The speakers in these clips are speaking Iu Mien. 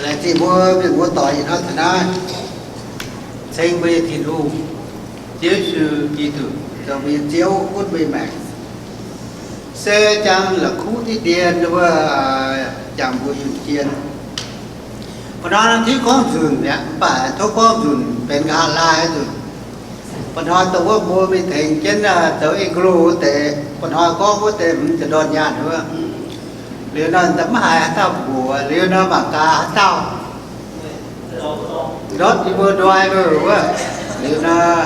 Laengz zingh mbuo mienh muoz-doic ih hnoi taux naaiv ceng mbuo nyei Tin-Hungh, Yesu Giduc, zoux mbuo nyei Ziouv, gunv mbuo nyei maengc, se jangx la'kuqv diqv ndien wuov, jangx mbuo yunh jien. Mbuo hnoi naaiv tiuv gorngv nzunc mi'aqv, mv baac tov gorngv nzunc benx nqa'haav laai nzunc. Mbuo hnoi dongh wuov mbuo mingh tengx jienv zoux eng ga'lu wuov deix, mbuo hnoi gorngv wuov deix hmz ziepc ndorn nyaanh wuov. Liuz nor mv haiz haaix dauh mbuox, liuz nor mangc gaax haaix dauh ndortv yie mbuo ndoih wuov. Liuz nor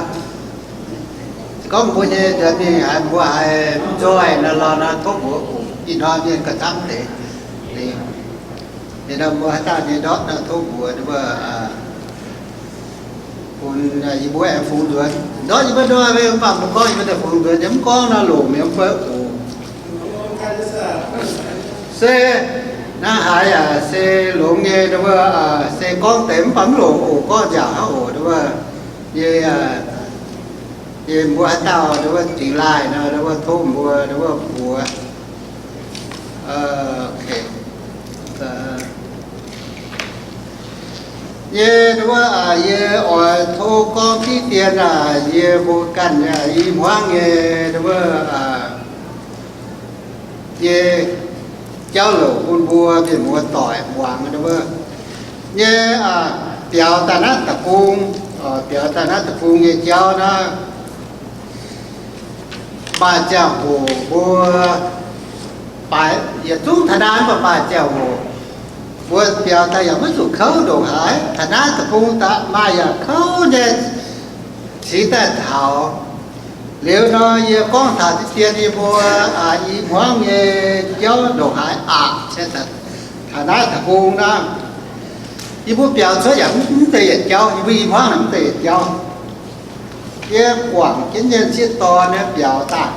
gorngv mbuo nyei nza'mingh haiz mbuo haiz mv nzoih nor lorz nor tov mbuox oc. Ih hnoi mienh gauh camv deix. Liuz nor mbuo haaix dauh nyei ndortv nor tov mbuox bun yie mbuo aengx fungx nzuonx. Ndortv yie mbuo ndoih mv baac mbuo gorngv yie mbuo daaih fungx nzuonx nyei, mv gorngv nor longc mi'aqv mbuo oc. Se hnangv haaix yaac se longx nyei, se gorngv deix mv baac mv longx oc, gorngv nziaauc hnangv oc. Yie, yie mbuo haaix dauh dongh wuov zingx laaih nor, dongh wuov tov mbuo dongh wuov mbuox. Yie dongh wuov, yie oix tov gorngv diqv dien aac, yie mbuo ganh i hmuangv nyei dongh wuov, yie jauv louc bun mbuo mienh muoz-doic muangx dongh wuov nyei, biaux daaih naaiv deic-bung, biaux daaih naaiv deic-bung nyei jauv naaiv. Maaih ziangh hoc mbuo baaix yietc zungv taux naaiv mv baac maaih ziangh hoc mbuo biaux daaih yaac maiv zuqc kouv ndongc haaix. Taux naaiv deic-bung daaih maaih yaac kouv nyei, cingx daaih taux. Liuz nor yie gorngv taux diqv dien yie mbuo i hmuangv nyei jauv ndongc haaix aqc, taux naaiv deic-bung naaiv, yie mbuo biaux cuotv yaac mv zeiz yietc jauv, yie mbuo i hmuangv naaic mv zeiz yietc jauv. Yie guangc jienv nyei sieqv dorn nyei biaux daaih,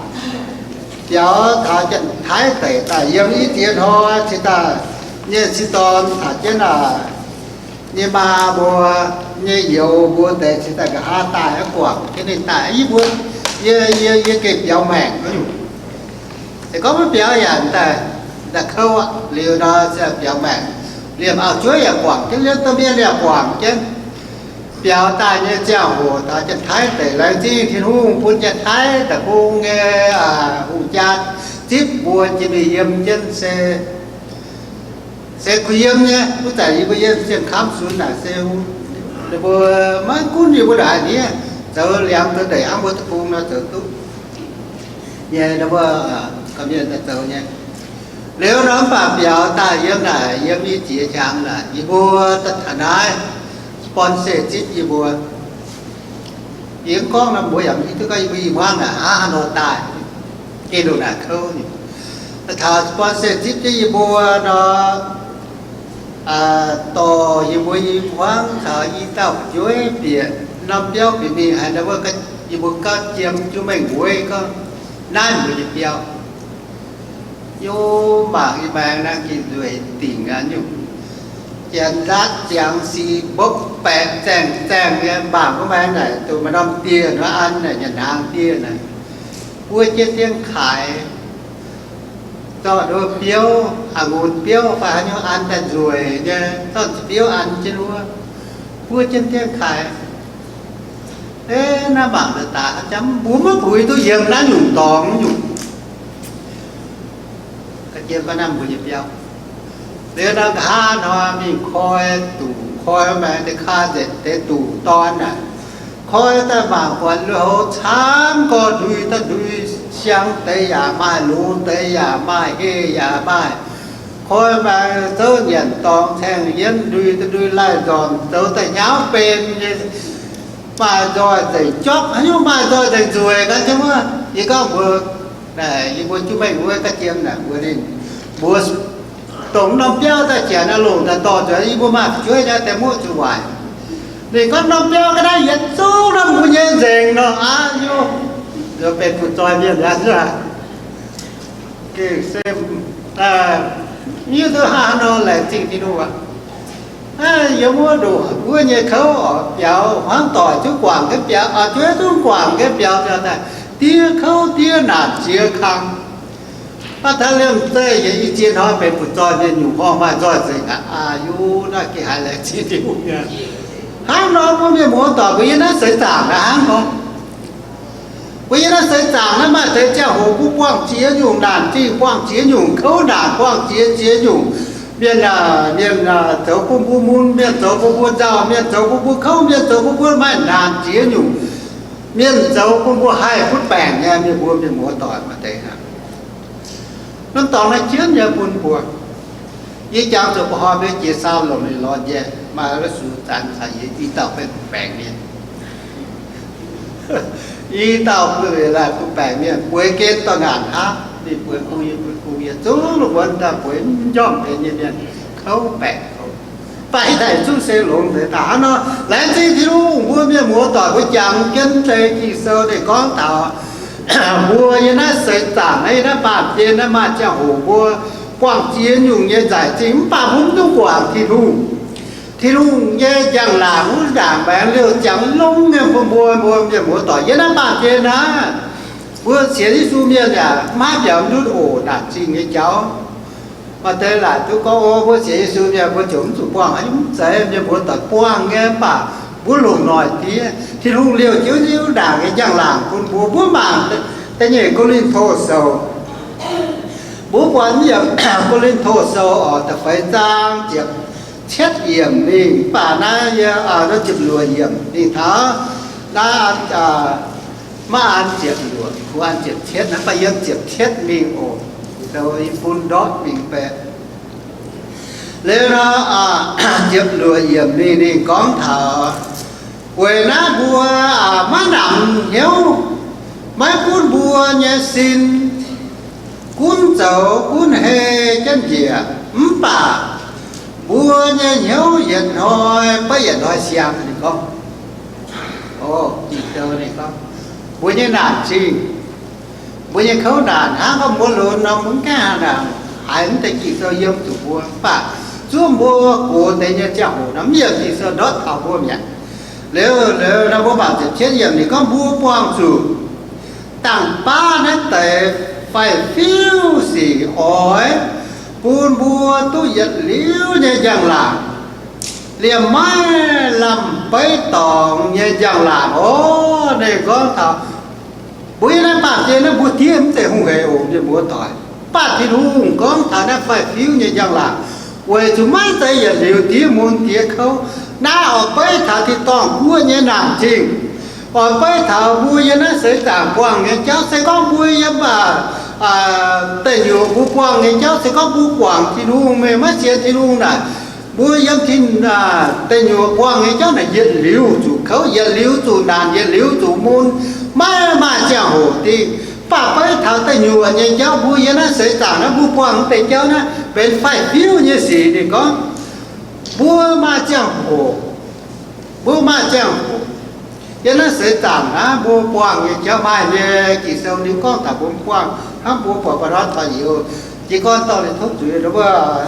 biaux taux Janx-Taiv deic daaih yiem i ziex hnoi cingx daaih, nyei sieqv dorn taux jienv aac, nyei maa mbuo, nyei youz mbuo deix cingx daaih nqa'haav daaih guangc jienv ninh daaih. Yie mbuo, yie, yie, yie gengh biaux maengc nyungc. Se gorngv maiv biaux yaac daaih, daaih kouv aqv. Liuz nor se biaux maengc, liemh auv juov yaac guangc jienv, liemh domh mienh yaac guangc jienv. Biaux daaih nyei ziangh hoc taux Janx-Taiv deic, laengz zingh Tin-Hungh bun Janx-Taiv deic-bung nyei hungh jaa zipv mbuo jiex mingh yiem jienv se, se kuh yiem nyei. Wuov zanc yie mbuo yiem Siem Kamv Sunv naaic se ninh mbuo maiv gunv yie mbuo ndongc haaix hniev, zoux liangx zoux ndeic hnangv mbuo deic-bung nor zoux duqv nyei, ninh mbuo gauh mienh daaih zoux nyei. Liuz nor mv baac biaux daaih yiem naaic, yiem i ziex hnyangx naaic, yie mbuo daaih taux naaiv sponsor zipv yie mbuo. Yie mv gorngv nor mbuo yaac mv hiuv duqv gorngv yie mbuo i hmuangv naaic hnangv haaix nor daaih, gengh ndongc naaic kouv nyei. Daaih taux sponsor zipv jienv yie mbuo nor, dorh yie mbuo i hmuangv caux i dauh fu'jueiv bieqc norm biauv bieqc mingh haaix nor wuov, yie mbuo gauh jiem juv mengh weiv gorngv naaiv mbuo nyei biauv. Yie mangc yie maengx naaiv gengh nzueic dingc aqv nyungc. Janx-nzatv ziangx si mbopv baeqc zaengh zaengh nyei. Mangc wuov maengx naaic, dongh maaih norm dieh nor an naaic, nyanc hnaangx dieh naaic, buo jienv dien kaaix, zorqv nduov biouv, a'ngunc biouv fai haaix nyungc an daaih nzueic nyei, zorqv biouv an jienv wuov, buo jienv dien kaaix. Eh, naaiv mangc daaih daaih jangv, mbuo maiv puix duqv yiem naaiv nyungc dorngx nyungc. Ga'jiem ga'naaiv mbuo nyei biauv. Liuz nor nqa'haav hnoi mingh koi duqv, koi maengx deix kaa nzengc deix duqv dorn naaic. Koi daaih mangc buatc lui-houx camv gorx, ndui daaih ndui, siang deix yaac maaih, longx deix yaac maaih, heh yaac maaih. Koi maengx zouv nyanc dorngx caengh yienv, ndui daaih ndui laih nzormc, zoux daaih hnyouv benx nyei. Maaih nzoih nzengc jopv, haaix nyungc maaih nzoih nzengc nzueic gaax jienv wuov. Yie gorngv mbuox naaic yie mbuo juv mengh wuov ga'jiem naaic mbuox ninh, mbuo dongh norm biauv daaih janx naaiv longc daaih dorh nzueic, yie mbuo maaih fu'jueiv naaiv deix muoqv zuqc waaic. Ninh gorngv norm biauv ga'naaiv yietc zungv norm mbuo nyei nzengc nor aqv. Yie mbuo benx fu'zoi mienh aqv. Gengh se, mv hiuv duqv hnangv haaix nor laengz zingh Tin-Hungh aqv. Yiem wuov ndoqc wuov nyei kouv biaux, hmuangv doic zungv guangc jienv biaux, jueiv zungv guangc jienv biaux, diev kouv diev naanc ziex kang. Mv baac taux liemh zeih yietc i ziex hnoi benx fu'zoih mienh nyungc horngh maaih nzoih nzengc aqv. Aa, yie naaiv gengh haiz laengz zingh Tin-Hungh nyei. Hnangv nor mbuo mienh muoz-doic mbuo yiem naaiv seix zaangc naaiv hnangv nor, mbuo yiem naaiv seix zaangc naaiv maaih deix ziangh hoc mbuo buangh ziex nyungc naanc zingh, buangh ziex nyungc kouv naanc, buangh ziex, ziex nyungc mienh, mienh zoux bun mbuo mun, mienh zoux bun mbuo nzauh, mienh zoux bun mbuo kouv, mienh zoux bun mbuo maaih naanc ziex nyungc, mienh zoux bun mbuo haih butv baengc nyei. Mienh mbuo mienh muoz-doic maaih deix hnangv. Norm dorngx naaiv jienv nyei bun mbuo. Yie jangx zuqc mbuo hnoi mbuo jiex Saalongc ninh lorz njiec, maaih la'sux zanx caux yie i dauh fei baengc mienh, i dauh bun weic laaih bun baengc mienh bueix gen dorh ngaanc hnangv, ninh bueix bun yie, bun bun yie, zungv lungh muonz daaih bueix mv njormh benx nyei mienh, kouv baengc kouv. Mv baac ih zanc zungv se longx nzengc daaih hnangv nor. Laengz zingh Tin-Hungh, mbuo mienh muoz-doic mbuo jangx jienv deix Ging-Sou ninh gorngv taux mbuo yiem naaiv seix zaangc naaiv, yiem naaiv baamh gen naaiv maaih ziangh hoc mbuo buangh ziex nyungc nyei nzaic zingh, mv baac mbuo mv duqv guangc Tin-Hungh. Tin-Hungh nyei njang-laangc wuov ndaangc maengx liouh ziangx longx nyei bun mbuo, mbuo mienh muoz-doic yiem naaiv baamh gen naaiv. Mbuo sienx Yesu mienh yaac maiv biaux ndutv oc naanc zingh nyei jauv. Maaih deix laaic duqv gorngv, o, mbuo sienx Yesu mienh mbuo ziouc mv zuqc buangh haaix nyungc. Mv zeiz, mienh muoz-doic, buangh nyei, mv baac mbuo longc noic diev. Tin-Hungh liouh jienv wuov ndaangc nyei njang-laangc bun mbuo. Mbuo mangc da'nyeic Ko^lin^to Sou. Mbuo buatc yiem Ko^lin^to Sou oc, da'feix zaang ziepc cietv yiemc mingh, mv baac naaiv yie, aa, naaiv ziepc luoqc yiemc mingh taux naaiv, aa, maiv an ziepc luoqc, kuv an ziepc cietv, mv baac yiem ziepc cietv mingh oc, zoux i bun ndortv mingh baeqc. Liuz nor, aa, ziepc luoqc yiemc mingh ninh gorngv taux, weic naaiv mbuo, aa, maiv namx hnyouv, maiv gunv mbuo nyei sin gunv zoux gunv hei jienv njiec, mv baac mbuo nyei hnyouv yietc hnoi beiv yietc hnoi siang. Ninh gorngv, o, Ging-Sou ninh gorngv, mbuo nyei naanc zingh, mbuo nyei kouv naanc hnangv gorngv mbuo lunx nor, mbuo mv gaengh haaix nangc haiz mv deix Ging-Sou yiem zuqc mbuo, mv baac zuov mbuo gox deix nyei ziangh hoc nor, mv yiem Ging-Sou ndortv taux mbuo mi'aqv. Liuz, liuz nor mbuo mangc ziepc cietv yiemc ninh gorngv mbuo buangh zuqc dangh baav naaiv deix faix-fiuv sic oix bun mbuo duqv yietc liuz nyei njang-laangc, liemh maiv lamh beiv dorngx nyei njang-laangc oc. Ninh gorngv taux mbuo yiem naaiv baamh gen naaiv mbuo diev mv zeiz hungh hec oc, mienh muoz-doic. Mv baac Tin-Hungh gorngv taux naaiv faix-fiuv nyei njang-laangc, weic zuqc maiv zeiz yietc liuz diev mun diev kouv. Naaiv oix beiv taux tin-dorngh guoqv nyei naanc zingh, oix beiv taux mbuo yiem naaiv seix zaangc buangh nyei jauv. Se gorngv mbuo yiem, aa, deic nyuoqc mbuo buangh nyei jauv, se gorngv mbuo guangc Tin-Hungh, meih maiv sienx Tin-Hungh naaic, mbuo yiem tin, aa, deic nyuoqc buangh nyei jauv naaic yietc liuz zuqc kouv, yietc liuz zuqc naanc, yietc liuz zuqc mun, maiv maaih ziangh hoc dingh. Mv baac beiv taux deic nyuoqc nyei jauv, mbuo yiem naaiv seix zaangc naaiv mbuo buangh deix jauv naaiv benx faix-fiuv nyei sic. Ninh gorngv mbuo maaih ziangh hoc, mbuo maaih ziangh hoc. Yiem naaiv seix zaangc naaiv mbuo buangh nyei jauv maaih nyei. Ging-Sou ninh gorngv taux mbuo buangh hnangv mbuo buatc mba'hnoi taux youz jiez gorn dorh ninh tov zuiz,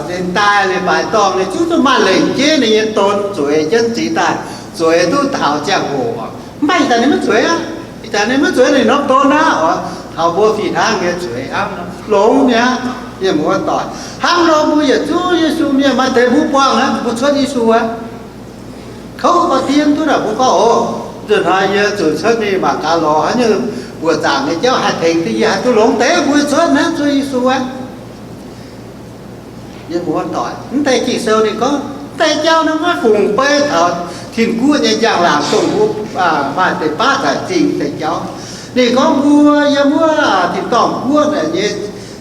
ninh daaih ninh baaix dorngh ninh zungv duqv maaih lengc jeiv ninh nyei don zueiz jienv zingx daaih, zueiz duqv taux ziangh hoc. Mv baac ih zanc ninh maiv zueiz aqv. Ih zanc ninh maiv zueiz ninh norm don aqv oc. Taux mbuo fih hnangv nyei zueiz hnangv nor, longx mi'aqv. Mienh muoz-doic, hnangv nor mbuo yietc zungv Yesu mienh maaih deix mbuo buangh hnangv mbuo cuotv Yesu aqv. Kouv gauh dien duqv naaic mbuo gorngv, o, nzunc hnoi yie zuqc cuotv mingh mangc gaax lorz haaix nyungc buoqc zaangc nyei jauv haih tengx duqv yie, haih duqv longx deix, mbuo cuotv hnangv cuotv Yesu aqv. Mienh muoz-doic, mv deix Ging-Sou ninh gorngv mv deix jauv naaiv maiv fungc beiv taux Tin-Guoqv nyei njang-laangc dongh mbuo, aa, maaih deix baav zaaix zingh deix jauv. Ninh gorngv mbuo yiem wuov, aa, tin-dorngh guoqv naaic nyei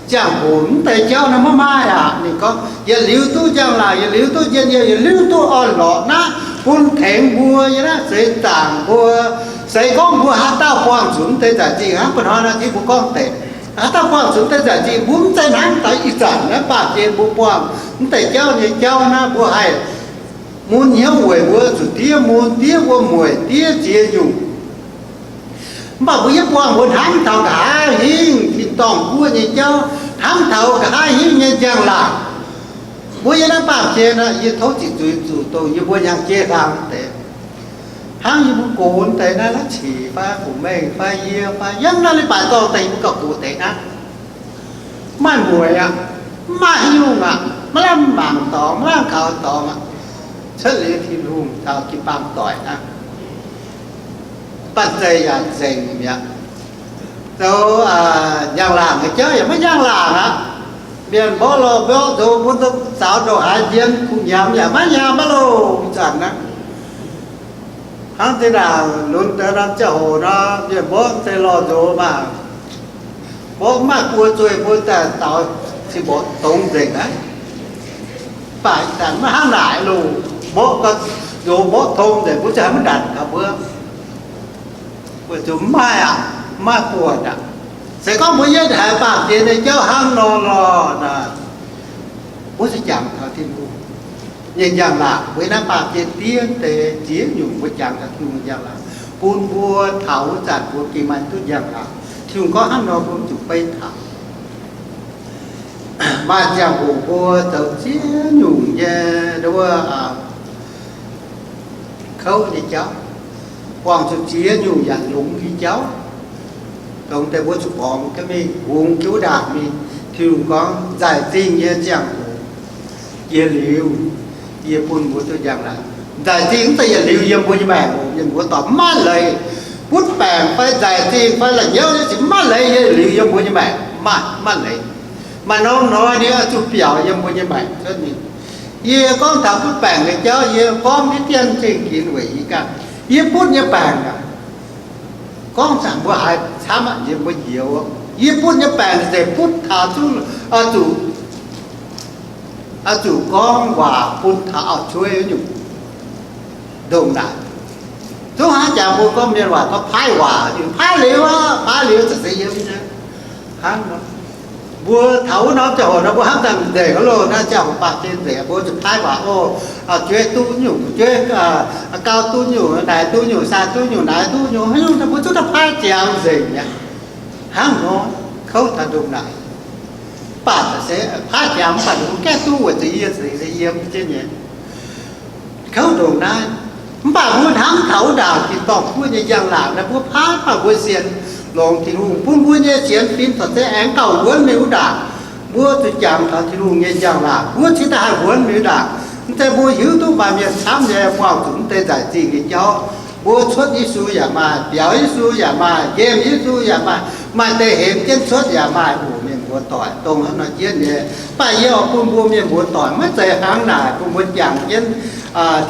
ziangh hoc mv deix jauv naaiv maiv maaih aqv. Ninh gorngv yietc liuz duqv njang-laangc, yietc liuz duqv njien-youh, yietc liuz duqv orn-lorqc naaiv bun tengx mbuo yiem naaiv seix zaangc mbuo. Se gorngv mbuo haaix dauh buangh zuqc mv deix zaaix zingh hnangv, ba'hnoi naaiv Tin-Hungh gorngv deix, haaix dauh buangh zuqc mv deix zaaix zingh, mbuo mv zeiz hnangv daaih ih zanc naaiv baamh gen mbuo buangh mv deix jauv nyei jauv naaiv, mbuo haih mun hnyouv weic mbuo zuqc diev mun, diev wuom-mueic, diev ziex nyungc. Mv baac mbuo yie buangh mbuo hnamv taux nqa'haav hingv tin-dorngh guoqv nyei jauv, hnamv taux nqa'haav hingv nyei njang-laangc. Mbuo yiem naaiv baamh gen aeqv, yie tov ziqc zuiz zuqc dongh yie mbuo hnyangx-jeiv hlang deix, hnangv yie mbuo gox deix naaiv, La'cic fai Fungx Mengh fai yie fai yiem naaiv leiz-baaix dorngh deix yie mbuo gauh gox deix hnangv. maiv mueiz aqv, maiv haaix nyungc aqv, maiv lamh mangc dorngx, maiv lamh kaux dorngx aqv. Cuotv liuz Tin-Hungh taux jiu-baang doic aqv. Banh zeic yaac nzengc mi'aqv. Zoux njang-laangc nyei jauv yaac maiv njang-laangc aqv. Mienh mborqv lorh mborqv nzox, mbuo zaux ndongc haaix njien kuh nyiemz yaac maiv nyiemz maiv loh. Zanc naaiv hnangv zinh ndaangc lunx deix norm ziangh hoc nor, mienh mborqv deix lorh nzox maah, mborqv maiv buo zueih, mbuo daaih zaux cin-mborqv dongz nzengc aqv. Mv baac ih zanc maiv hnangv naaic loh, mborqv gau, nzox mborqv tong nzengc, mbuo ziouc haih maiv ndanc taux mbuo. Weic zuqc maiv aqv, maiv buatc aqv. Se gorngv mbuo yietv haiz baamh gen nyei jauv hnangv nor lorh, mbuo se jangx taux Tin-Hungh nyei njang-laangc. Weic naaiv baamh gen diev deix ziex nyungc mbuo jangx taux Tin-Hungh nyei njang-laangc, bun mbuo taux wuov zanc mbuo gengh maaih duqv njang-laangc. Tin-Hungh gorngv hnangv nor mbuo zuqc beiv taux. Maaih ziangh hoc mbuo zoux ziex nyungc nyei wuov kouv nyei jauv, buangh zuqc ziex nyungc yaac longx nyei jauv. Dongh deix mbuo zuqc borngz jienv mingh, hungx jienv wuov ndaangc mingh. Tin-Hungh gorngv nzaic zingh nyei ziangh hoc jiex liuz, yie bun mbuo duqv njang-laangc. Nzaic zingh mv zeiz yietc liuz yiem mbuo nyei maengc oc. Mienh muoz-doic, maiv leiz. Butv baengc fai nzaic zingh fai la'nyauv nyei sic maiv leiz yietc liuz yiem mbuo nyei maengc. Maiv, maiv leiz. Maaih norm hnoi ninh oix zuqc biaux yiem mbuo nyei maengc cuotv mingh. Yie gorngv taux butv baengc nyei jauv, yie gorngv diqv dien zingh ginx weic yie ganh. Yie butv nyei baengc aac, gorngv zanc mbuo haiz camv aqv, yie mbuo njoux. Yie butv nyei baengc zeiz butv taux zuqc, zuqc, zuqc gorngv waac bun taux auv-jueiv nyungc ndongc naaic. Zungv hnangv jangx mbuo gorngv mienh waac gorngv paaiv waac, paaiv liuz aqv, paaiv liuz za'gengh yiem nyei. Hnangv nor, mbuo taux wuov norm ziangh hoc nor, mbuo hnamv daaih nzengc loh, naaiv ziangh hoc baamh gen nzengc, mbuo zuqc paaiv waac oc. Auv-jueiv duqv nyungc, jueiv, gauv duqv nyungc, naaic duqv nyungc, saah duqv nyungc, naaic duqv nyungc, haaix nyungc mbuo zungv daaih paaiv ziangx nzengc mi'aqv. Hnangv nor, kouv taux ndongc naaic. Mv baac se paaiv ziangx mv baac mbuo gaengh duqv weic zuqc yie se yiem jienv nyei. Kouv ndongc naaiv. Mv baac mbuo hnamv taux wuov ndaangc tin-dorngh guoqv nyei njang-laangc naaiv, mbuo paaiv baac mbuo sienx longx Tin-Hungh bun mbuo nyei sienx fim corc zeiz aengx gauh wuonv mingh wuov ndaangc. Mbuo zuqc jangx taux Tin-Hungh nyei njang-laangc, mbuo cingx daaih haih wuonv mingh wuov ndaangc. Mv zeiz mbuo hiuv duqv maaih mienh camv nyei buangh zuqc mv deix nzaic zingh nyei jauv. Mbuo cuotv Yesu yaac maaih, biaux Yesu yaac maaih, nqemh Yesu yaac maaih, maaih deix hemx jienv cuotv yaac maaih oc, mienh muoz-doic, dongh hnangv nor jienv nyei. Mv baac yie oix bun mbuo mienh muoz-doic maiv zeiz hnangv naaic, bun mbuo jangx jienv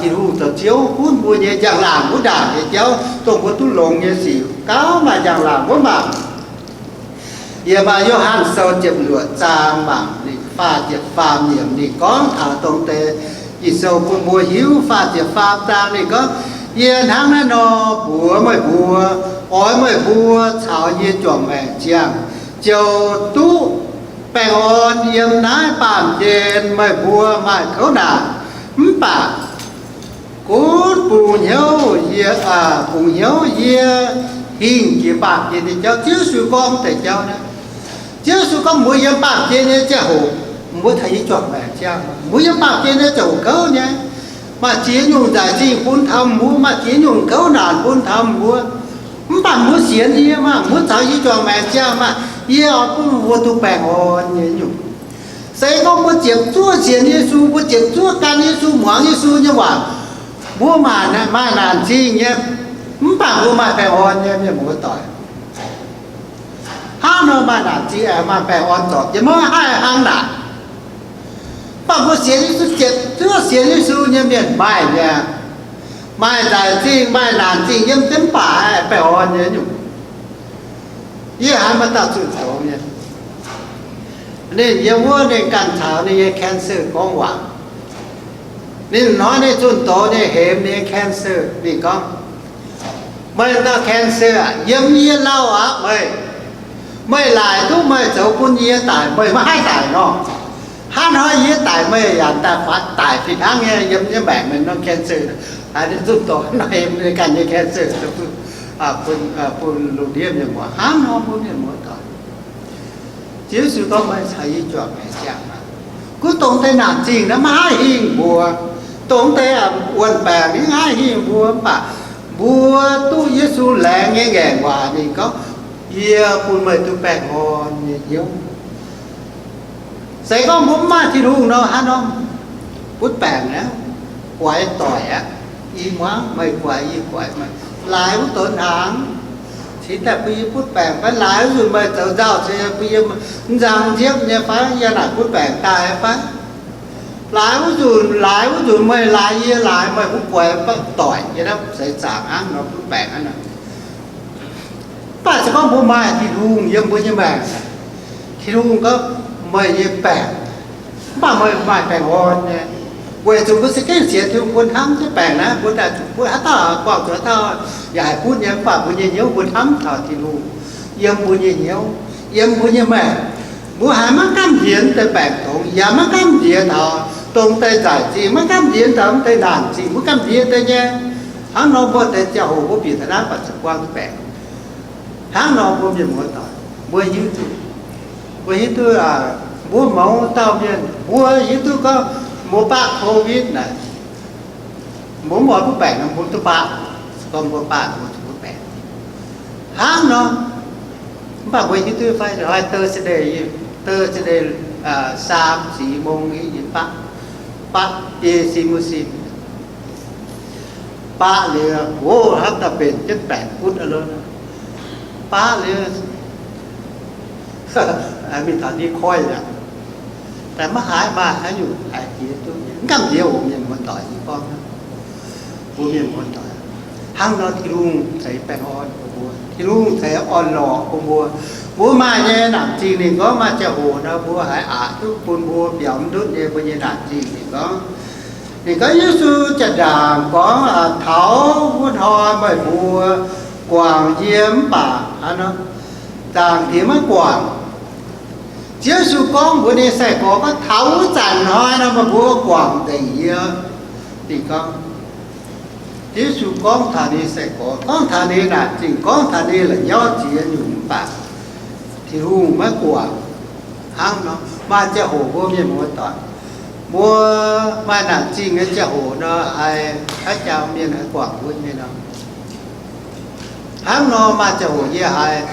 Tin-Hungh zoux Ziouv gunv mbuo nyei njang-laangc wuov ndaangc nyei jauv, dongh mbuo duqv longx nyei sic, gauh maaih njang-laangc wuov mangc. Yiem Yo^han Sou ziepc luoqc zaang mangc ninh faah ziepc faam yiemc, ninh gorngv taux dongh deix Ging-Sou bun mbuo hiuv faah ziepc faam zaang ninh gorngv, Yie hnangv naaiv nor mbuox meih mbuo, oix meih mbuo caux yie juangc maengc ziangh, ziouc duqv baengh orn. Yiem naaiv baamh gen meih mbuo maaih kouv naanc, mv baac gunv bungx hnyouv, yie, bungx hnyouv, yie hingh jiex baamh gen nyei jauv. Ziouv Yesu gorngv deix jauv naaiv. Ziouv Yesu gorngv mbuo yiem baamh gen nyei ziangh hoc, mbuo caux yie juangc maengc ziangh. Mbuo yiem baamh gen nyei ziangh hoc kouv nyei. Maaih ziex nyungc nzaic zingh bun taux mbuo, maaih ziex nyungc kouv naanc bun taux mbuo. Mv baac mbuo sienx yie maah, mbuo caux yie juangc maengc ziangh maah, yie oix bun mbuo duqv baengh orn nyei nyungc. Se gorngv mbuo ziepc zuoqv sienx Yesu, mbuo ziepc zuoqv gan Yesu, muangx Yesu nyei waac, mbuo maaih, maaih naanc zingh nyei, mv baac mbuo maaih baengh orn nyei, mienh muoz-doic. Hnangv nor maaih naanc zingh, maaih baengh orn zorpc, yie maiv haih hnangv naaic. Mv baac mbuo sienx Yesu, ziepc zuoqv sienx Yesu nyei mienh maaih nyei. Maaih nzaic zingh, maaih naanc zingh yiem jienv, mv baac baengh orn nyei nyungc. Yie haiz maaih dauh zunh doz mienh, ninh yiem wuov ninh ganh caux ninh nyei cancer gorngv waac. Ninh hnoi ninh zunh doz, ninh hemx ninh nyei cancer, ninh gorngv, Meih dauh cancer aah, yiem yie lauh aqv meih. Meih laaic duqv meih zoux bun yie daic, meih maiv haih daic nor. Hnangv hnoi yie daic, meih yaac daaih fatv daic fih hnangv nyei, yiem yie maengc meih norm cancer. Haiz ninh zunh doz hnoi ninh ganh nyei cancer bun lungh ndiev mienh muoz, hnangv nor mbuo mienh muoz-doic. Ziouv Yesu gorngv, Meih caux yie juangc maengc ziangh maah. Gunv dongh deix naanc zingh naaiv maiv haih hingh mbuo. Dongh deix wuon-baengc maiv haih hingh mbuo, mv baac mbuo duqv Yesu laengz nyei ngaengc waac ninh gorngv, Yie bun meih duqv baengh orn nyei hnyouv. Se gorngv mbuo mv maaih Tin-Hungh nor, hnangv nor butv baengc aqv, guaix doic aqv. Yie muangx meih guaix, yie guaix meih, laaix wuov donx hnaangx. Cingx daaih bun yie butv baengc fai? Laaix wuov nzunc meih zoux nzauh cingx bun yie nzang nziepv nyei fai? Yie naaic butv baengc daaih fai? Laaix wuov nzunc, laaix wuov nzunc meih laaix yie, laaix meih wuov guaix doic nyei, seix zaangc hnangv nor butv baengc aqv. Mv baac se gorngv mbuo maaih Tin-Hungh yiem mbuo nyei maengc, Tin-Hungh gorngv, meih nyei baengc, mv baac meih maaih baengh orn nyei. Weic zuqc mbuo se gengh sienx Tin-Hungh, mbuo hnamv jienv baengc naaiv, mbuo daaih zuqc, mbuo haaix dauh buangh zuqc haaix dauh yaac haih butv nyei, mv baac mbuo nyei hnyouv mbuo hnamv taux Tin-Hungh. Yiem mbuo nyei hnyouv, yiem mbuo nyei maengc, mbuo haiz maiv gamh nziex deix baengc tongx, yaac maiv gamh nziex taux dongh deix nzaic zingh, maiv gamh nziex taux deix naanc zingh, mbuo gamh nziex deix nyei. Hnangv nor mbuo deix ziangh hoc mbuo bieqc taux naaiv baac zuqc buangh baengc. Hnangv nor mbuo mienh muoz-doic, mbuo hiuv duqv, mbuo hiuv duqv, mbuo mouz dauh mienh mbuo hiuv duqv gorngv mbuo baqv COVID naaic, mbuo mv oix butv baengc nor mbuo duqv baqv. Gorngv mbuo baqv mbuo zuqc butv baengc. Hnangv nor, mv baac mbuo hiuv duqv fai, Thursday, Thursday, saam sic mong yie baqv, baqv biei sin mbuo sin, baqv liuz, o, hnamv daaih benx jienv baengc butv aqv lo. Baqv liuz, mingh taux ndie koiv aqv. Daaih maiv haiz maaih haaix nyungc haih jiex duqv nyei. Mv gamh nziex oc, mienh muoz-doic, yie gorngv mbuo mienh muoz-doic. Hnangv nor Tin-Hungh ceix baengh orn bun mbuo, Tin-Hungh ceix orn-lorqc bun mbuo. Mbuo maaih nyei naanc zingh, ninh gorngv maaih ziangh hoc nor mbuo haiz aqc duqv bun mbuo biaux mv ndutv nyei mbuo nyei naanc zingh. Ninh gorngv, ninh gorngv Yesu janx-ndaangc gorngv, taux wuov hnoi meih mbuo guangc yie mv baac haaix nor, zaangc Diex maiv guangc. Ziouv Yesu gorngv mbuox ninh nyei sai-gorx gorngv, taux wuov zanc hnoi nor meih mbuo guangc nzengc yie. Ninh gorngv, Ziouv Yesu gorngv taux ninh nyei sai-gorx, gorngv taux ninh naanc zingh, gorngv taux ninh la'nyauv ziex nyungc mv baac Tin-Hungh maiv guangc. Hnangv nor, maaih ziangh hoc mbuo mienh muoz-doic, mbuo maaih naanc zingh nyei ziangh hoc nor, haiz haaix jangx mienh haih guangc mbuo nyei nor. Hnangv nor maaih ziangh hoc yie haiz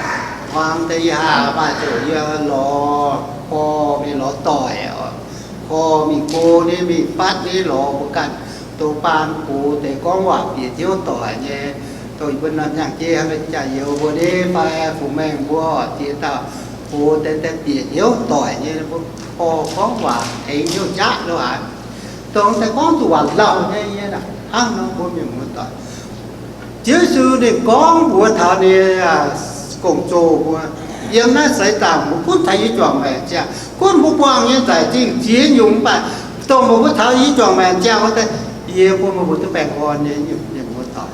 hmuangx deix, yie haiz maaih ziangh hoc yie lorz korv mingh lorz doic, korv mingh go ni mingh fatv ni lorz mbuo ganh, dongh baan gox deix gorngv waac bieqc hnyouv doic nyei, dongh mbuo norm hnyangx-jeiv hnangv jaax-youz mbuo ni fai fungx maengh mbuo ziex dauh gox deix, deix bieqc hnyouv doic nyei, mbuo korv gorngv waac tengx hnyouv jaav lo haaix, dongh deix gorngv zuqc waac lauh nyei, yie hnangv nor mbuo mienh muoz-doic. Ziouv Yesu ninh gorngv mbuox taux ninh gong-zoh mbuo, yiem naaiv seix zaangc mbuo gunv taux yie juangc maengc ziangh, gunv mbuo buangh nyei nzaic zingh ziex nyungc mv baac dongh mbuo taux yie juangc maengc ziangh wuov deix, yie bun mbuo duqv baengh orn nyei mienh muoz-doic.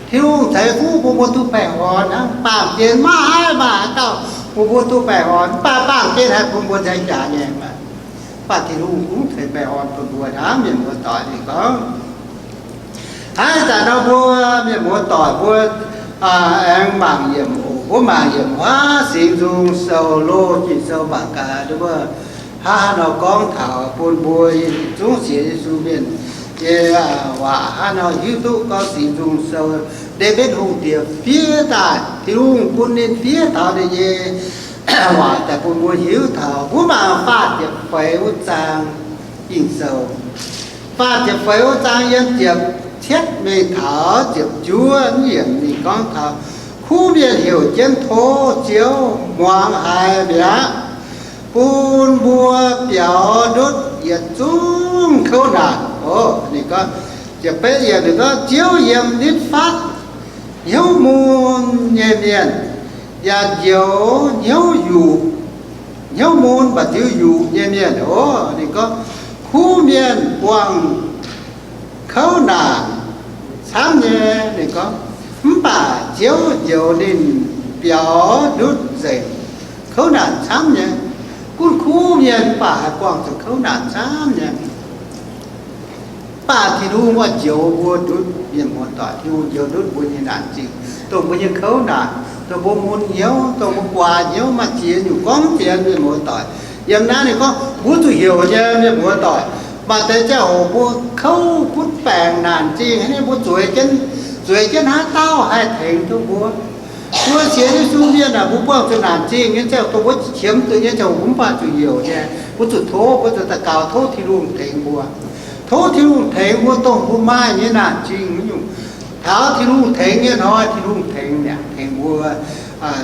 Tin-Hungh ceix fuqv bun mbuo duqv baengh orn hnangv. Baamh gen maiv haih maaih haaix dauh bun mbuo duqv baengh orn, mv baac baamh gen haih bun mbuo nzaeng jaax nyei maah. Mv baac Tin-Hungh gunv ceix baengh orn bun mbuo hnangv, mienh muoz-doic. Ninh gorngv, hnangv zanc nor mbuo mienh muoz-doic mbuo aengx mangc yiemc oc. Mbuo mangc yiemc huaav Singx Nzung Sou, loz Ging-Sou mangc gaax, mbuo hnangv haaix nor gorngv taux bun mbuo yietc zungv sienx Yesu mienh nyei waac hnangv haaix nor hiuv duqv gorngv Singx Nzung Sou, Ndaawitv Hungh Diex fiev daaih, Tin-Hungh bun ninh fiev taux ninh nyei waac daaih bun mbuo hiuv taux. Mbuo mangc faah ziepc feix wuov zaang Ging-Sou. Faah ziepc feix wuov zaang yiem ziepc cietv mingh taux ziepc juov yiemc ninh gorngv taux, kuv mienh heuc jienv tov Ziouv muangx haiz mi'aqv, bun mbuo biaux ndutv yietc zungv kouv naanc. Oc, ninh gorngv, ziepc betv yiemc ninh gorngv, Ziouv yiem nitv fatv hnyouv mun nyei mienh, yaac njoux hnyouv yuqc, hnyouv mun mv baac ziouc yuqc nyei mienh. Oc, ninh gorngv, kuv mienh buangh kouv naanc camv nyei, ninh gorngv, mv baac Ziouv njoux ninh biaux ndutv nzengc. Kouv naanc camv nyei, gunv kuv mienh mv baac haih buangh zuqc kouv naanc camv nyei. Mv baac Tin-Hungh oix njoux mbuo ndutv, mienh muoz-doic, Tin-Hungh njoux ndutv mbuo nyei naanc zingh, dongh mbuo nyei kouv naanc, dongh mbuo mun hnyouv, dongh mbuo guaax hnyouv, maaih ziex nyungc gorngv ziex, mienh muoz-doic. Yiem naaiv ninh gorngv mbuo zuqc heuc nyei, mienh muoz-doic. Maaih deix ziangh hoc mbuo kouv butv baengc naanc zingh, haaix nyungc mbuo zueiz jienv, zueiz jienv haaix dauh haih tengx duqv mbuo. Mbuo sienx Yesu mienh aah, mbuo buangh zuqc naanc zingh nyei ziangh hoc, dongh mbuo qiemx zuqc nyei ziangh hoc, mbuo mv baac zuqc heuc nyei. Mbuo zuqc tov, mbuo zuqc daux gaux tov Tin-Hungh tengx mbuo. Tov Tin-Hungh tengx mbuo dongh mbuo maaih nyei naanc zingh nyungc. Taux Tin-Hungh tengx nyei hnoi, Tin-Hungh tengx mi'aqv, tengx mbuo,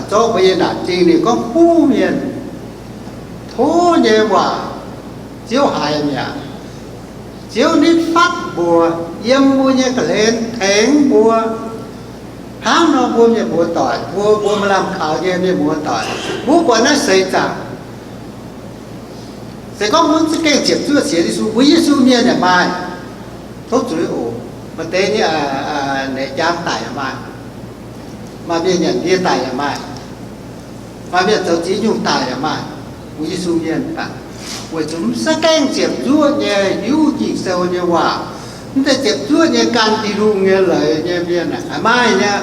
zorqv mbuo nyei naanc zingh. Ninh gorngv kuv mienh tov nyei waac Ziouv haiz mi'aqv. Ziouv nitv fatv mbuo, yiem mbuo nyei ga'hlen tengx mbuo. Hnangv nor mbuo mienh muoz-doic, mbuo, mbuo maaih lamh kaux nyei mienh muoz-doic, mbuo buatc naaiv seix zaangc, se gorngv mbuo za'gengh ziepc zuoqv sienx Yesu, mbuo Yesu mienh yaac maaih, tov zuiz oc. Maaih deix nyei, aa, aa, naaic jaang daic yaac maaih, maaih mienh nyanc ndie daic yaac maaih, maaih mienh zoux ziex nyungc daic yaac maaih, mbuo Yesu mienh baac weic zuqc mv za'gengh ziepc zuoqv nyei hiuv Ging-Sou nyei waac, mv zeiz ziepc zuoqv nyei gan Tin-Hungh nyei leiz nyei mienh aeqv, maaih nyei.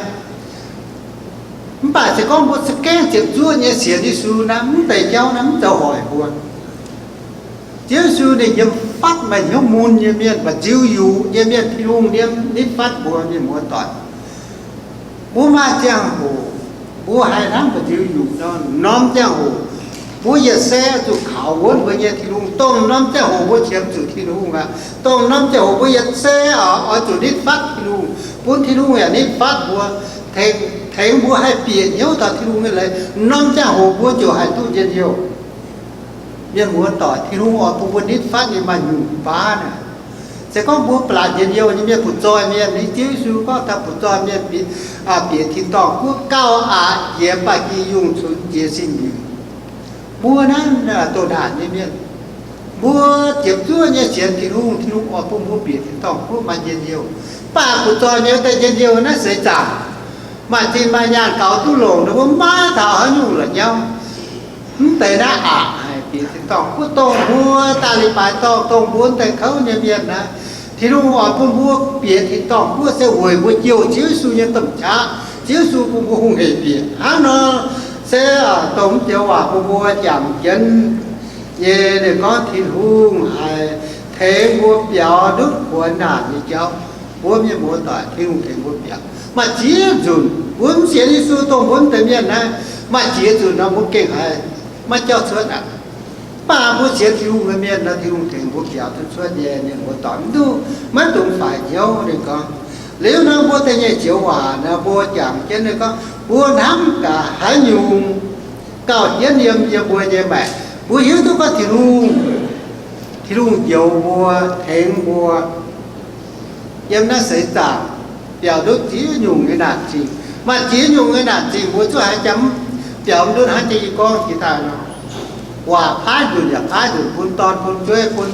Mv baac se gorngv mbuo za'gengh ziepc zuoqv nyei sienx Yesu naaiv, mv deix jauv naaiv mv zoux hoic mbuo. Ziouv Yesu ninh yiem fatv maaih hnyouv mun nyei mienh, mba'nziu yuqc nyei mienh, Tin-Hungh yiem nitv fatv mbuo mienh muoz-doic. Mbuo maaih ziangh hoc, mbuo haiz hnangv mba'nziu yuqc nor, norm ziangh hoc mbuo yietc se zuqc kaux wuonv mbuo nyei Tin-Hungh. Dongh norm ziangh hoc mbuo qiemx zuqc Tin-Hungh aqv. Dongh norm ziangh hoc mbuo yietc se oix zuqc nitv fatv Tin-Hungh, bun Tin-Hungh yaac nitv fatv mbuo, tengx, tengx mbuo haih bieqc hnyouv taux Tin-Hungh nyei leiz. Norm ziangh hoc mbuo ziouc haih duqv njien-youh. Mienh muoz-doic, Tin-Hungh oix bun mbuo nitv fatv nyei maaih nyungc baav naaic. Se gorngv mbuo ba'laqc njien-youh nyei mienh, butv-zoih mienh, ni Ziouv Yesu gorngv taux butv-zoih mienh bieqc tin-dorngh guoqv gauh aqc jiex ba'gi yungh cunx jiex sin nyic. Mbuo naaiv doh naanc nyei mienh, mbuo ziepc zuoqv nyei sienx Tin-Hungh, Tin-Hungh oix bun mbuo bieqc tin-dorngh guoqv maaih njien-youh. Mv baac butv-zoih mienh daaih njien-youh naaiv seix zaangc, maaih zinh maaih nyaanh gaux duqv longc, ninh mbuo maiv taux haaix nyungc la'nyauv. Mv deix naaiv aqc haic bieqc tin-dorngh guoqv. Dongh mbuo daaih leiz-baaix dorngh, dongh mbuo deix kouv nyei mienh naaiv, Tin-Hungh oix bun mbuo bieqc tin-dorngh guoqv se weic mbuo jouh Ziouv Yesu nyei domh qaqv. Ziouv Yesu bun mbuo hungh heic bieqc. Hnangv nor se dongh mv joux waac bun mbuo jangx jienv nyei. Ninh gorngv Tin-Hungh haiz tengx mbuo biaux ndutv kuonx naanc nyei jauv. Mbuo mienh muoz-doic, Tin-Hungh tengx mbuo biaux. Maaih ziex nzunc mbuo mv sienx Yesu, dongh mbuo mv deix mienh naaiv, maaih ziex nzunc nor mbuo gengh haiz maiv jauv cuotv aqv. Mv baac mbuo sienx Tin-Hungh nyei mienh nor, Tin-Hungh tengx mbuo biaux duqv cuotv nyei. Mienh muoz-doic, mv duqv, maiv dungx faix hnyouv. Ninh gorngv, liuz nor mbuo da'nyeic joux waac nor mbuo jangx jienv, ninh gorngv mbuo hnamv gaax haaix nyungc gauh hienv yiem, yiem mbuo nyei maengc. Mbuo hiuv duqv gorngv Tin-Hungh, Tin-Hungh njoux mbuo, tengx mbuo yiem naaiv seix zaangc biaux ndutv ziex nyungc nyei naanc zingh. Maaih ziex nyungc nyei naanc zingh mbuo zuqc haaix jangx biaux ndutv hnangv jiex yie gorngv jiex daaih nor, waac paaiv nzunc yaac paaiv nzunc, bun dorn bun jueiv bun,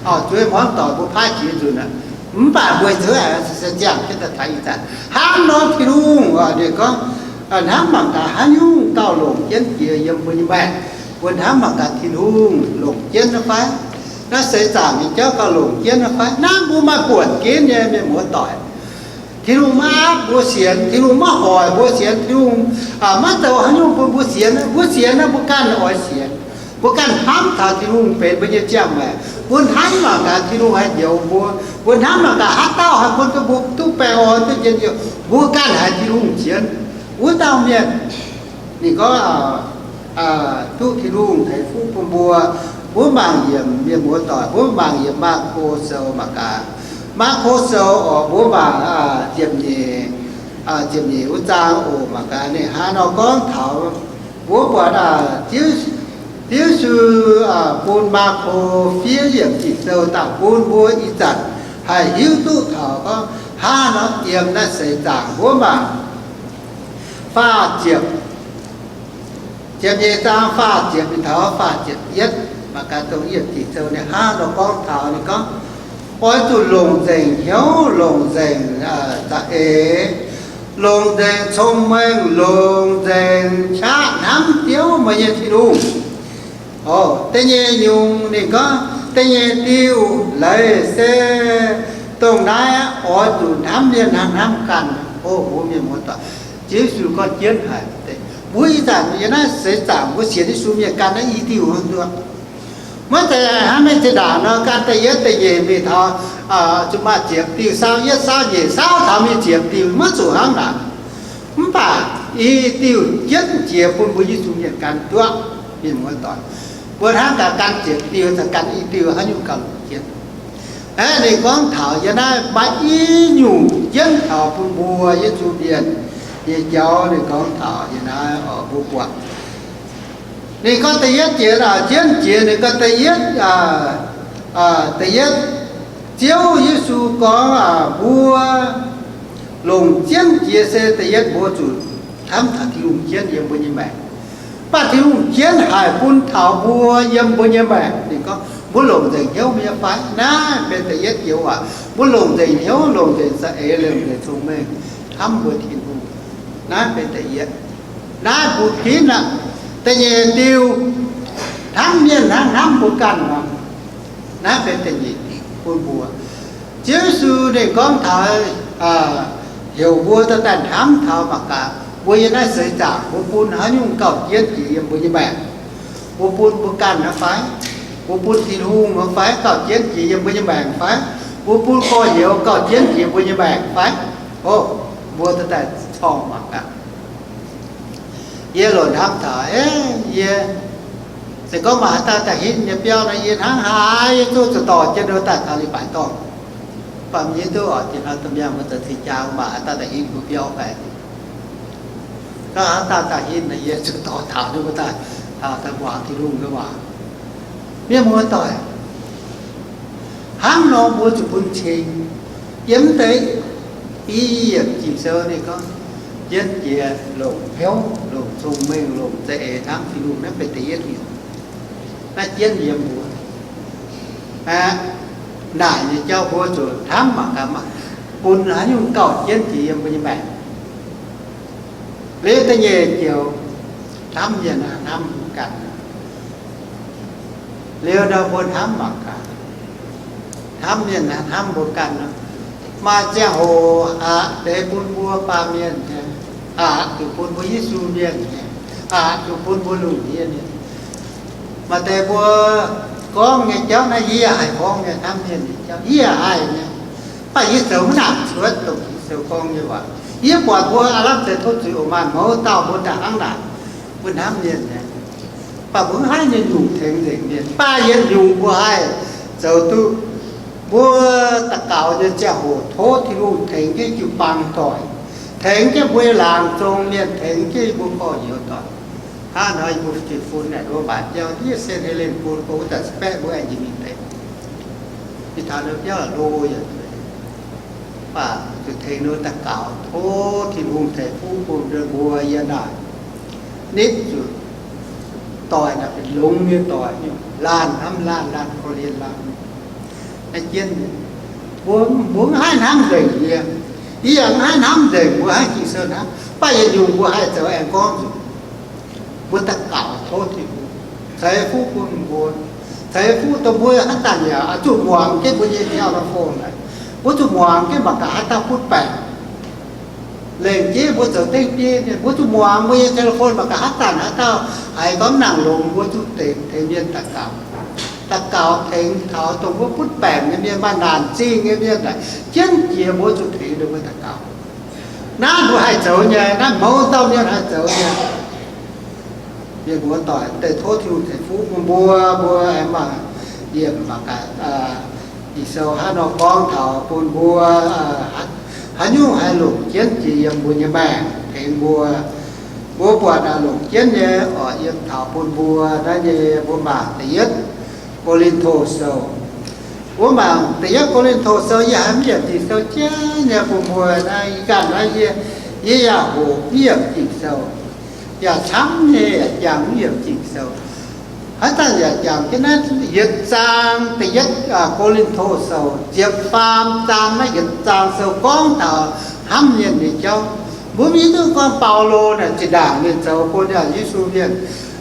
aa, jueiv hmuangv doic mbuo paaiv ziex nzunc aqv. Mv baac mbuo zuqc se ziangh jienv daaih taux ih zanc hnangv nor, Tin-Hungh, aa, ninh gorngv, aa, hnamv mangc gaax haaix nyungc gauh longc jienv jiex yiem mbuo nyei maengc. Mbuo hnamv mangc gaax Tin-Hungh longc jienv nyei fai? Naaiv seix zaangc nyei jauv gauh longc jienv nyei fai? Naaiv mbuo maaih buonc ginv nyei, mienh muoz-doic. Tin-Hungh maiv aapv mbuo sienx, Tin-Hungh maiv hoic mbuo sienx, Tin-Hungh, aa, maiv zoux haaix nyungc bun mbuo sienx. Mbuo sienx naaiv mbuo ganh oix sienx. Mbuo ganh hnamv taux Tin-Hungh benx mbuo nyei ziangh maengc. Mbuo hnamv mangc gaax Tin-Hungh haih njoux mbuo. Mbuo hnamv mangc gaax haaix dauh haih bun duqv mbuo duqv baengh orn duqv njien-youh. Mbuo ganh haiz Tin-Hungh sienx. Wuov dauh mienh, ninh gorngv, aa, duqv Tin-Hungh tengx fuqv bun mbuo. Mbuo mangc yiemc, mienh muoz-doic, mbuo mangc yiemc Maako Sou mangc gaax. Maako Sou oc, mbuo mangc, aa, ziepc nyeic, aa, ziepc nyeic wuov zaang oc. Mangc gaax ninh hnangv nor gorngv taux, mbuo buatc, aa, Ziouv, Ziouv Yesu, aa, bun Maako fiev yiemc Ging-Sou daaih bun mbuo ih zanc haih hiuv duqv taux gorngv hnangv nor yiem naaiv seix zaangc. Mbuo mangc faah ziepc, ziepc nyeic zaang faah ziepc mingh taux faah ziepc yietv. Mangc gaax dongh yiemc Ging-Sou ninh hnangv nor gorngv taux, ninh gorngv, oix zuqc longc nzengc hnyouv, longc nzengc, aa, za'eix, longc nzengc cong-mengh, longc nzengc qaqv hnamv Ziouv meih nyei Tin-Hungh. Oc, da'nyeic nyungc ninh gorngv, da'nyeic diuh leiz se dongh naaiv, oix zuqc hnamv mienh hnangv hnamv ganh. Oc, mbuo mienh muoz-doic, Ziouv Yesu gorngv jienv haic. Mbuo ih zanc yiem naaiv seix zaangc mbuo sienx Yesu mienh ganh naaiv i diuh hnangv nduov. Maiv zeiz hnangv mingh zinh ndaangc nor, ganh da'yietv da'nyeic mingh taux, aa, zuqc maaih ziepc diuh, saau yietv, saau nyeic, saau taux mingh ziepc diuh, maiv zuqc hnangv naaic. Mv baac i diuh jienv jiex bun mbuo Yesu mienh ganh nduov, mienh muoz-doic. Mbuo hnangv gaax gan ziepc diuh, za'ganh i diuh haaix nyungc gauh longc jienv. Aeqv, ninh gorngv taux yiem naaiv maaih i nyungc jienv taux bun mbuo Yesu mienh nyei jauv, ninh gorngv taux yiem naaiv oc, mbuo buatc. Ninh gorngv da'yietv jiex, jienv jiex, ninh gorngv da'yietv, da'yietv, Ziouv Yesu gorngv, mbuo longc jienv jiex se da'yietv mbuo zuqc hnamv taux Tin-Hungh jienv yiem mbuo nyei maengc. Mv baac Tin-Hungh jienv haic bun taux mbuo yiem mbuo nyei maengc. Ninh gorngv mbuo longc nzengc hnyouv nyei fai? Naaiv benx da'yietv joux waac. Mbuo longc nzengc hnyouv, longc nzengc za'eix, longc nzengc cong-mengh hnamv mbuo Tin-Hungh. Naaiv benx da'yietv. Naaiv mbuo ginv aqv. Da'nyeic diuh, hnamv mienh hnangv hnamv mbuo ganh muangx. Naaiv benx da'nyeic diuh bun mbuo. Ziouv Yesu ninh gorngv taux heuc mbuo daaih hnamv taux mangc gaax, mbuo yiem naaiv seix zaangc mbuo bun haaix nyungc gauh jienv jiex yiem mbuo nyei maengc. Mbuo bun mbuo ganh aqv fai? Mbuo bun Tin-Hungh aqv fai gauh jienv jiex yiem mbuo nyei maengc fai? Mbuo bun gorx-youz gauh jienv jiex mbuo nyei maengc fai? Ov, mbuo daaih corng mangc gaax. Yie loc hnamv taux, yie se gorngv maaih haaix dauh daaih hinv nyei biauv nor, yie hnangv haaix yie zungv zuqc dorh jienv nor daaih taux leiz-baaix dorngh. Mv baac yie duqv oix dinh hnoi domh mienh mbuo zoux cing-jaa, maaih haaix dauh daaih hinv mbuo biauv fai? Gorngv haaix dauh daaih hinv nor, yie zuqc dorh taux ninh mbuo daaih, taux daaih muangx Tin-Hungh nyei waac. Mienh muoz-doic, hnangv nor mbuo zuqc bun cing. Yiem deix i yiemc Ging-Sou ninh gorngv, jienv jiex longc hnyouv, longc cong-mengh, longc za'eix hnamv Tin-Hungh, naaiv benx da'yietv yiemc. Naaiv jienv yiem mbuo naaic nyei jauv mbuo zuqc hnamv mangc gaax, bun haaix nyungc gauh jienv jiex yiem mbuo nyei maengc. Liuz da'nyeic joux, hnamv mienh hnamv mbuo ganh. Liuz nor mbuo hnamv mangc gaax, hnamv mienh hnamv mbuo ganh nor, maaih ziangh hoc aqc deix bun mbuo baamh mienh nyei, aqc zuqc bun mbuo Yesu mienh nyei, aqc zuqc bun mbuo lungh ndiev mienh. Maaih deix mbuo gorngv nyei jauv naaiv yie haih gorngv nyei, hnamv mienh nyei jauv yie haih nyei. Mv baac yie zoux maiv nangc cuotv dongh Ging-Sou gorngv nyei waac. Yie buatc mbuo aav lamh deix tov zuiz oc, maaih mouz dauh mbuo daaih hnangv naaic, mbuo hnamv mienh nyei. Mv baac mbuo maiv haih nyei nyungc tengx nzengc mienh, mv baac yietc nyungc mbuo haih zoux duqv. Mbuo daux gaux nyei ziangh hoc tov Tin-Hungh tengx jienv jiu-baang doic, tengx jienv mbuo nyei laangz zong mienh, tengx jienv mbuo gorx-youz doic. Hnangv nor yie mbuo fun naaic, mbuo mbaatc jauv ndiev Sen Helin bun, mbuo wuov zanc specv mbuo aengx njiec mingh deix. Ih taux nor biauv lo yaac zueiz, mv baac zuqc tengx ninh daux gaux tov Tin-Hungh ceix fuqv bun mbuo yiem naaic. Nitv zuqc doic naaic benx longx nyei doic, laanh hnamv laanh, laanh korv-lienh laanh. Naaiv jienv mbuo, mbuo maiv haih hnamv nzengc yie. Yie yaac maiv haih hnamv nzengc mbuo hnangv Ging-Sou hnamv, mv baac yietc nyungc mbuo haih zoux aengx gorngv nzunc. Mbuo daux gaux tov Tin-Hungh ceix fuqv bun mbuo, ceix fuqv dongh mbuo haaix zanc yaac zuqc muangx jienv mbuo nyei telephone naaic. Mbuo zuqc muangx jienv mangc gaax haaix dauh butv baengc. Lengc jeiv mbuo zoux dengv bieiv mienh, mbuo zuqc muangx mbuo nyei telephone mangc gaax haaix zanc haaix dauh haiz gorngv nangc longx, mbuo zuqc dengx tengx mienh daux gaux. Daux gaux tengx taux dongh mbuo butv baengc nyei mienh, maaih naanc zingh nyei mienh naaic, jienv jiex mbuo zuqc tengx ninh mbuo daux gaux. Naaiv mbuo haih zoux nyei, naaiv mouz dauh mienh haih zoux nyei. Mienh muoz-doic, deix tov Tin-Hungh ceix fuqv bun mbuo, mbuo aengx mangc yiem mangc gaax Ging-Sou hnangv nor gorngv taux bun mbuo haaix nyungc haih longc jienv jiex yiem mbuo nyei maengc tengx mbuo. Mbuo buatc naaic longc jienv nyei oc, yiem taux bun mbuo naaiv nyei mbuo mangc da'yietv Ko^lin^to Sou. Mbuo mangc da'yietv Ko^lin^to Sou, yie haiz mv yiemc Ging-Sou jienv nyei bun mbuo naaiv, ih ganh naaiv yie, yie yaac hoqc mv yiemc Ging-Sou, yaac camv nyei yaac jangx mv yiemc Ging-Sou. Haaix zanc yaac jangx jienv naaiv yietc zaang da'yietv Ko^lin^to Sou, ziepc faam zaang naaiv yietc zaang sou gorngv taux hnamv mienh nyei jauv. Mbuo mv hiuv duqv gorngv Baulo naaic zinh ndaangc ninh zoux bun Yesu mienh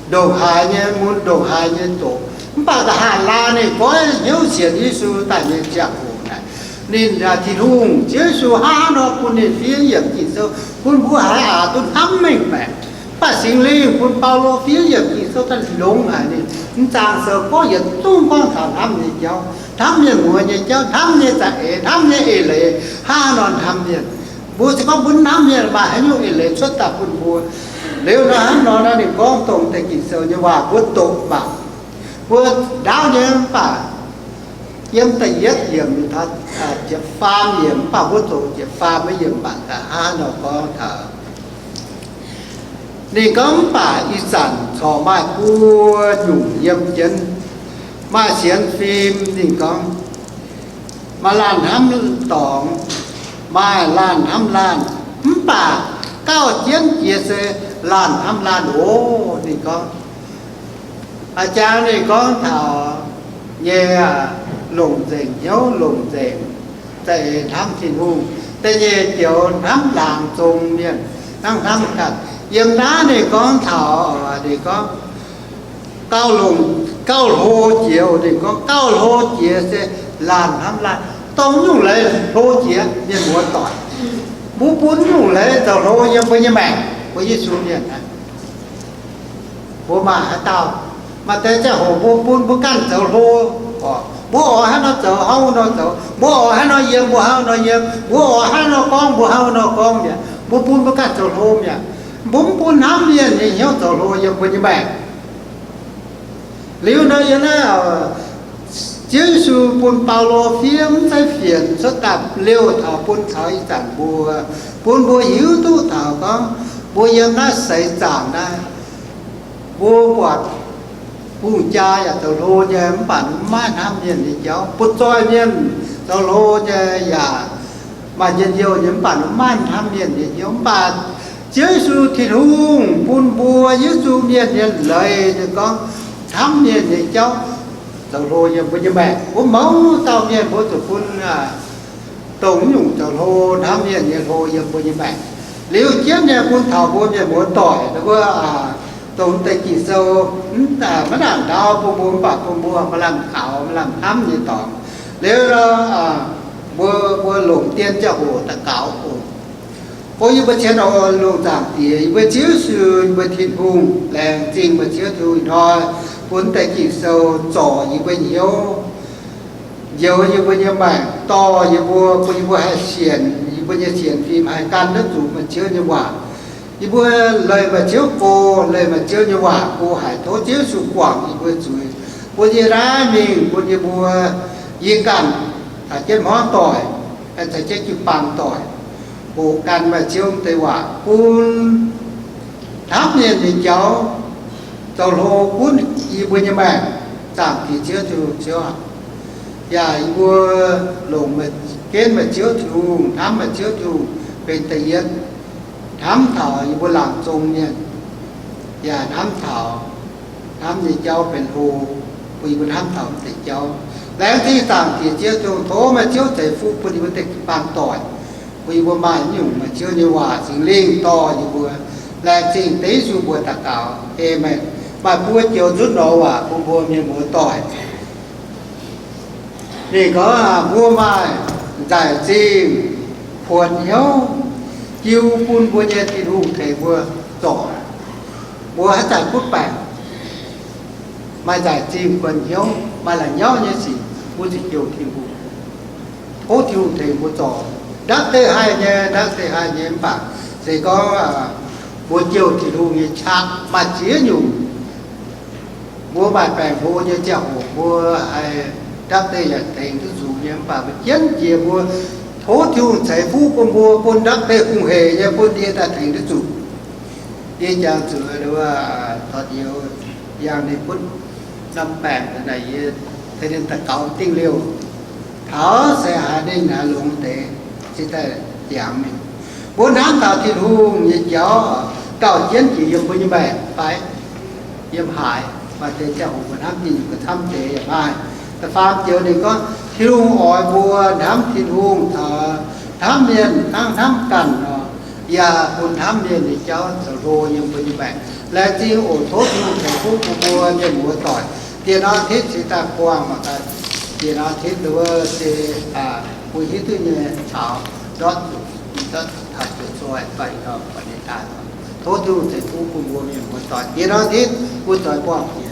ndongc haaix nyei mun ndongc haaix nyei doqc, mv baac nqa'haav laanh ninh goiv hnyouv sienx Yesu daaih nyei ziangh hoc naaic, ninh Tin-Hungh Ziouv Yesu hnangv nor bun ninh fiev yiemc Ging-Sou bun mbuo haiz aqc duqv hnamv mengh baeqc. Mv baac Singx Lingh bun Baulo fiev yiemc Ging-Sou daaih longx haic, ninh mv zaang sou gorngv yietc zungv gorngv taux hnamv nyei jauv, hnamv mienh muoz nyei jauv, hnamv nyei za'eix, hnamv nyei eix leiz, hnangv haaix nor hnamv mienh. Mbuo se gorngv mbuo hnamv mienh, maaih haaix nyungc eix leiz cuotv daaih bun mbuo? Liuz nor hnangv nor naaiv ninh gorngv dongh deix Ging-Sou nyei waac mbuo doqc mangc. Mbuo ndaauv nyei mv baac yiem da'yietv yiemc, ziepc faam yiemc, mv baac mbuo zoux ziepc faam yiemc mv baac nqa'haav nor gorngv taux, ninh gorngv, mv baac ih zanc corc maaih buo nyungc yiem jienv, maaih sienx fim, ninh gorngv, maaih laanh hnamv dorngx, maaih laanh hnamv laanh, mv baac gauh jienv jiex se laanh hnamv laanh oc. Ninh gorngv, a'jang ninh gorngv taux nyei, longc nzengc hnyouv, longc nzengc za'eix hnamv Tin-Hungh. Da'nyeic joux hnamv laangz zong mienh, hnangv hnamv ganh. Yiem naaiv ninh gorngv taux, ninh gorngv gauh longc, gauh hlo jiex, ninh gorngv gauh hlo jiex se laanh hnamv laanh. Dongh nyungc leiz hlo jiex mienh muoz doic. Mbuo bun nyungc leiz zoux hlo yiem mbuo nyei maengc, mbuo Yesu mienh naaiv. Mbuo maaih haaix dauh, maaih deix ziangh hoc mbuo bun mbuo ganh zoux hlo oc. Mbuo oix hnangv nor zoux, hnangv nor zoux. Mbuo oix hnangv nor yiem, mbuo hnangv nor yiem. Mbuo oix hnangv nor gorngv, mbuo hnangv nor gorngv mi'aqv. Mbuo bun mbuo ganh zoux hlo mi'aqv. Mbuo mv bun hnamv mienh nyei hnyouv zoux hlo yiem mbuo nyei maengc. Liuz nor yiem naaiv, Ziouv Yesu bun Baulo fiev mv zeiz fienx cuotv daaih liouh taux bun taux ih zanc mbuo, bun mbuo hiuv duqv taux gorngv mbuo yiem naaiv seix zaangc naaiv, mbuo buatc hungh jaa yaac zoux hlo nyei, mv baac mv maaih hnamv mienh nyei jauv. Butv-zoih mienh zoux hlo nyei yaac maaih njien-youh nyei, mv baac mv maaih hnamv mienh nyei hnyouv. Mv baac Ziouv Yesu Tin-Hungh bun mbuo Yesu mienh nyei leiz nyei gorngv hnamv mienh nyei jauv zoux hlo yiem mbuo nyei maengc. Mbuo mouz dauh mienh mbuo zuqc bun dongh nyungc zoux hlo hnamv mienh nyei hlo yiem mbuo nyei maengc. Liuz jienv nyei bun taux mbuo mienh muoz doic, mbuo dongh deix Ging-Sou maiv nangc ndaauv bun mbuo, mv baac bun mbuo maaih lamh kaux, maaih lamh hnamv nyei dorngx. Liuz nor, mbuo, mbuo longc dien ziangh hoc daux gaux oc. O yie mbuo cien oc, lungh zaangc Diex, yie mbuo Ziouv Yesu, yie mbuo Tin-Hungh, laengz zingh meih Ziouv Tin-Hungh ih hnoi bun deix Ging-Sou zorc yie mbuo hnyouv, njoux yie mbuo nyei maengc, dorh yie mbuo, bun yie mbuo haih sienx, yie mbuo nyei sienx fim haih gan duqv zuqc meih Ziouv nyei waac. Yie mbuo leih meih Ziouv go, leih meih Ziouv nyei waac go haic. Tov Ziouv Yesu guangc yie mbuo zuiz, bun yie naaiv mingh, bun yie mbuo yie ganh caux jienv hmuangv doic, caux jienv jiu-baang doic, hoqc gan meih Ziouv deix waac, bun hnamv mienh nyei jauv zoux hlo gunv yie mbuo nyei maengc. Zaangc Diex Ziouv, Tin-Hungh Ziouv aac, yaac yie mbuo longc, genv meih Ziouv Tin-Hungh, hnamv meih Ziouv Tin-Hungh benx da'yietv, hnamv taux yie mbuo laangz zong mienh, yaac hnamv taux hnamv nyei jauv benx hlo, bun yie mbuo hnamv taux deix jauv. Laengz zingh Zaangc Diex Ziouv Tin-Hungh, tov meih Ziouv ceix fuqv bun yie mbuo deix jiu-baang doic, bun yie mbuo maaih nyungc meih Ziouv nyei waac, Singx Lingh dorh yie mbuo. Laengz zingh deix Yesu mbuox daux gaux, Aamen. Maaih buo joux nzutv norm waac bun mbuo mienh muoz doic. Ninh gorngv, mbuo maaih nzaic zingh kuonx hnyouv, jiu bun mbuo nyei Tin-Hungh tengx mbuo zorc. Mbuo haaix zanc butv baengc, maaih nzaic zingh kuonx hnyouv, maaih la'nyauv nyei sic, mbuo ziouc jouh Tin-Hungh, tov Tin-Hungh tengx mbuo zorc. Ndapv deix haih nyei, ndapv deix haih nyei, mv baac se gorngv mbuo jouh Tin-Hungh nyei qaqv maaih ziex nyungc. Mbuo maaih baengc hlo nyei ziangh hoc mbuo haih ndapv deix yaac tengx duqv zuqc nyei, mv baac mbuo jienv jiex mbuo tov Tin-Hungh ceix fuqv bun mbuo, bun ndapv deix hungh heic nyei, bun ndie daaih tengx duqv zuqc. Yie jangx zuqc torqv youz, yangh ninh butv norm baengc naaic, yie tengx ninh daux gaux dingh liouh. Taux se haiz ninh naaic longx deix, cingx daaih jangx ninh. Mbuo hnamv taux Tin-Hungh nyei jauv gauh jienv jiex yiem mbuo nyei maengc fai yiem haaix? Maaih deix ziangh hoc mbuo hnamv jiex nyungc ga'camv deix yaac maaih. Da'faam joux ninh gorngv Tin-Hungh oix mbuo hnamv Tin-Hungh caux hnamv mienh hnangv hnamv ganh nor, yaac bun hnamv mienh nyei jauv zoux hlo yiem mbuo nyei maengc. Laengz zingh oc. Tov Tin-Hungh ceix fuqv bun mbuo mienh muoz doic. Diex norm hitv cingx daaih buangh mangc gaax. Diex norm hitv wuov se mbuo hiuv duqv nyei caux ndortv zuqc, ndortv taux zuqc zoi doic nor, buatc ninh daaih. Tov Tin-Hungh ceix fuqv bun mbuo mienh muoz doic. Diex norm hitv mbuo zoux buangh jiex.